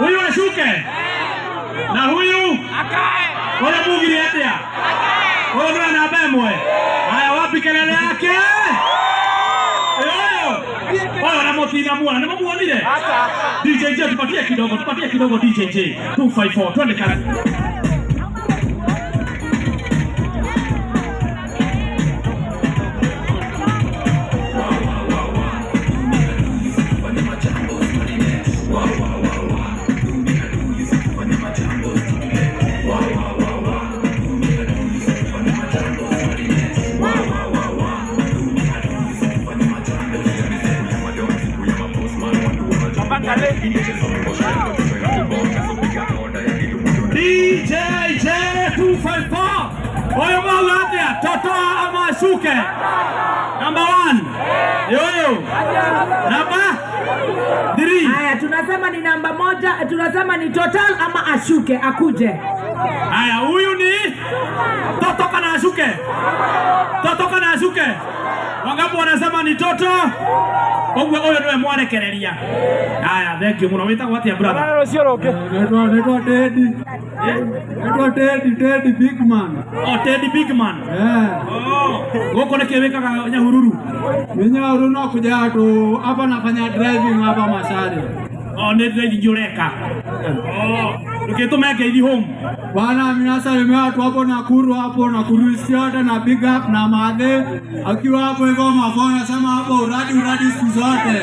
Huyu ashuke na huyu ũrĩa mugire atĩa? Ũyũ nĩwe namba ĩmwe. Haya, wapi kelele yake? Ũyũ ũyũ na mũtina muona, nĩ mũmuonire? DJ J, tupatie kidogo, tupatie kidogo DJ J 254, twende kazi. DJ J 254. Ũyũ mauga atĩa? Toto ama ashuke? Number 1. Yoyo. Number 3. Haya, tunasema ni namba moja, tunasema ni Total ama ashuke akuje. Haya, huyu ni Toto kana ashuke? Toto kana ashuke? Wangapi wanasema ni Toto? Ũguo ũyũ nĩwe mwarekereria. Haya, thank you mũno. Wĩtagwo atĩa, brother? Naitwa Teddy. Naitwa Teddy, Teddy Big Man. Oh, Teddy Big Man. Eh. Oh, gũkũ nĩkĩ wĩkaga Nyahururu? Mimi no kuja tu hapa nafanya driving hapa Masaria. Oh, nĩ driving ũreka. Oh, ndũkĩtũme ngeithi home. Bwana, mimi nasalimia watu hapo Nakuru, hapo Nakuru yote na big up na madhe akiwa hapo hivyo mafona nasema hapo uradi uradi siku zote.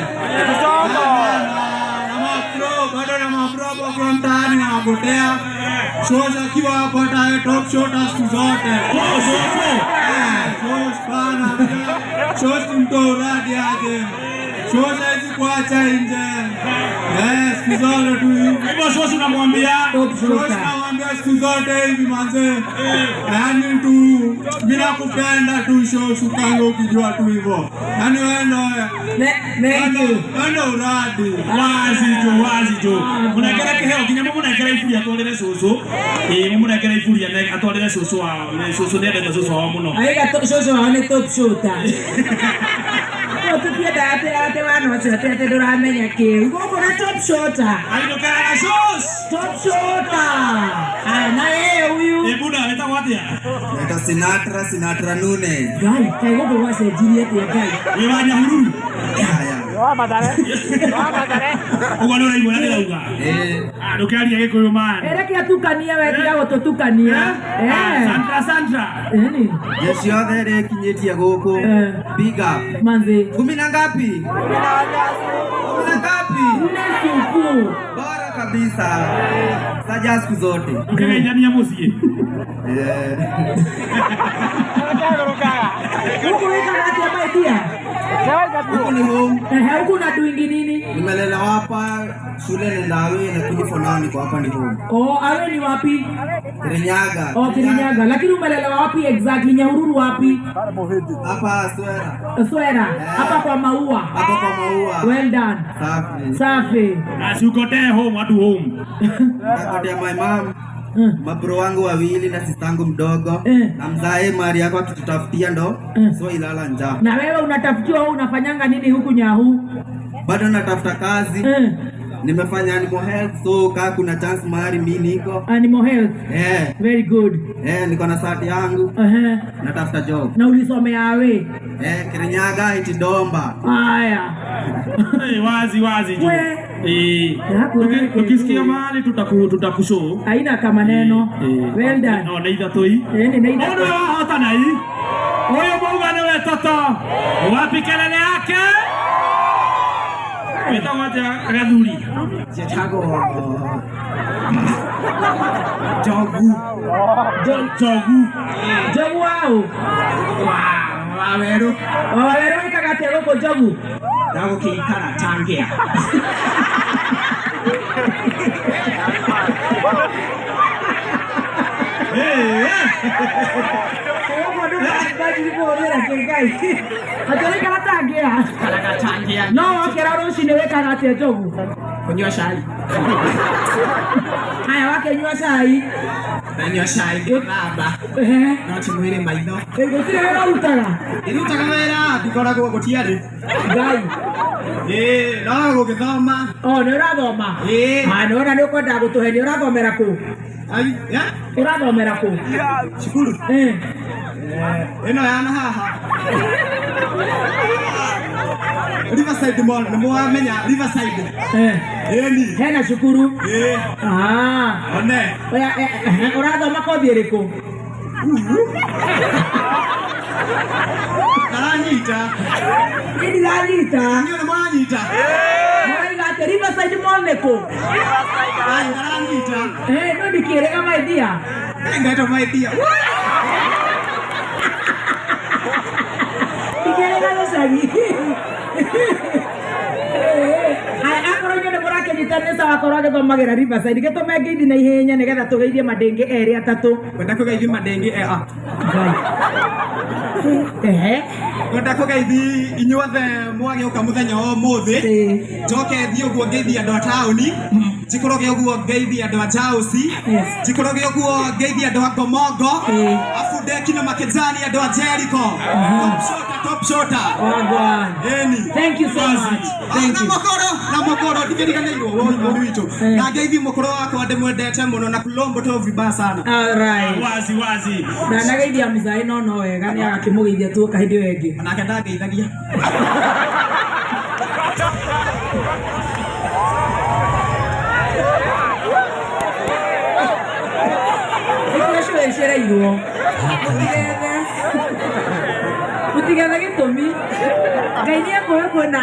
Na mabro bado na mabro hapo kwa mtaani wanapotea. Shows akiwa hapo hata top shot siku zote. Oh, so, so. Shows bana. Shows ni mtu uradi aje. Shows haizi kuacha nje. Eh, siku zote tu hivi. Kwa hivyo shows unamwambia Top Shows shooter. namwambia siku zote hivi manze. Yaani tu mimi nakupenda tu shows ukange ukijua tu hivyo. Yaani wewe ndo Thank you. wewe ndo uradi. Wazi tu, wazi tu. Munengere kĩheo nginya mũmũnengere iburi atwarĩre cũcũ. Ĩĩ, mũmũnengere iburi atwarĩre cũcũ wao. Nĩ cũcũ nĩendete cũcũ wao mũno. Aiga shosho wao nĩ top shooter. No tũtiendaga atĩ atĩ wana ũcio atĩ atĩ ndũramenya kĩu. Gũkũ nĩ top shooter. Ainũkaga na shows. Top shooter. Haya, na yeye huyu. Ĩ, buda wĩtagwo atĩa? Naitwa Sinatra, Sinatra Nune. Ngai, kaĩ gũkũ gwacenjirie atĩa Ngai? Wĩ wa Nyahururu? Haya. Ũguo nĩ ũraigua ũrĩa ndĩrauga. Eh, Ah, ndũkĩarie Gĩkũyũ man. Ereke atukanie we tiga gũtũtukania. Ah, Sandra, Sandra. Nini? Jeshi yothe ĩrĩkinyĩtie gũkũ. Eh. Big up. Manzi. Kumi na ngapi? Kumi na ngapi? Nne sufu. Bora kabisa. Saja siku zote. Ndũkĩgeithania mũciĩ. Eh. Huku wĩkaga atĩa my dear? Huku ni home. Ehe, huku una doing nini? Nimelelewa hapa, shule nenda away, lakini for now niko hapa ni home. Oh, awe ni wapi? Kirinyaga. Oh, Kirinyaga. Lakini umelelewa wapi exactly? Nyahururu wapi? Hapa Swera. Swera. Hapa kwa maua. Hapa kwa maua. Well done. Safi. Safi. Asikotee home, watu home. Nakotea my mom. Mabro wangu wawili na sistangu mdogo Eh. na mzae mari yako akitutafutia ndo Eh. so ilala njaa. Na wewe unatafutiwa wewe unafanyanga nini huku Nyahu? Bado natafuta kazi. Eh. Nimefanya animal health, so kaa kuna chance mahali mi niko. Animal health. Eh, Very good. eh, niko na sati yangu Ehe. natafuta job. Na ulisomea awe? Eh, Kirinyaga Itidomba. Haya. Eh, wazi wazi tu. We. Eh. Yako yake. Tukisikia mahali tutakushow. Haina kama neno. Eh. Well done. No, nĩ ithatũ i. Eh, ni Ũyũ naitha. nĩwe wahotana i. Ũyũ mauga nĩwe Toto. Wapi kelele yake? Wĩtagwo atĩa gathuri? Njĩtagwo Njogu. Njogu. Njogu wao. Wa werũ. Wa werũ wĩkaga atĩa gũkũ Njogu? Ndagũkĩikara Tangĩa. Gũkũ ndũkũhũthĩra kĩ Ngai. Atĩ ũraikara Tangĩa. Ikaraga Tangĩa. No wokĩra rũcinĩ wĩkaga atĩa Njogu? Kunyua cai. Haya wakenyua cai. Nanyua cai ngĩthamba. Ehe. No ti mwĩrĩ maitho. Ĩ, gũtirĩ wĩra ũrutaga. Ndĩrutaga wĩra ndikoragwo gũtiarĩ. Ngai. Ĩĩ, no gũgĩthoma. O nĩ ũrathoma? Ĩĩ. Ah, nĩ wona nĩ ũkwendaga gũtũhenia ũrathomera kũ? Ai, ya, Ũrathomera kũ? cukuru. Eh. Ĩno ya na haha. Riverside Mall, nĩ mwamenya Riverside. Eh. Ĩni. Hena cukuru. Ĩĩ, Ah. one. Oya, ũrathoma kothi ĩrĩkũ? Karanyita. Niĩ ndiranyita. Inyuĩ nĩ mũranyita. Mũraiga atĩ Riverside Mall nĩ kũ? Ai, karanyita. Eh, no ndikĩrĩga my dear. Ngaitwo my dear. Ndikĩrĩga gĩcagi. Haya, akorwo inyuĩ nĩ mũrakĩnyita nĩ sawa akorwo agĩthomagĩra Riverside gĩtũme ngeithi na ihenya nĩgetha tũgeithie mandĩngĩ erĩ atatũ. Kwenda kũgeithia mandĩngĩ e a. Ngai. Ehe. Ngwenda kũgeithi inyuothe mwagĩũka mũthenya wa ũmũthĩ. Ĩĩ. Njoke thiĩ ũguo ngeithie andũ a taũni. Njikũrũge ũguo ngeithie andũ a Chausi. Yes. Njikũrũge ũguo ngeithie andũ a Ngomongo. Ĩĩ. Afu ndeki na makejani andũ a Jericho. Top shota, top shota. Wagwan. Ĩni. Thank you so much. Thank na you. mokoro na mokoro ndikĩriganĩirwo woi witũ Eh. na ngeithi mũkũrũ wakwa ndĩmwendete mũno na kulombo to vibaya sana. All right. Wazi wazi. Ndanageithia mũcai no no wega nĩ agakĩmũgeithia tuoka hĩndĩ ĩyo ĩngĩ. Onake ndangeithagia. Nĩkĩo cũĩ cireirwo. Mũtigethe. Mũtigethe gĩtũmi. Ngai nĩ ekũĩ kwĩna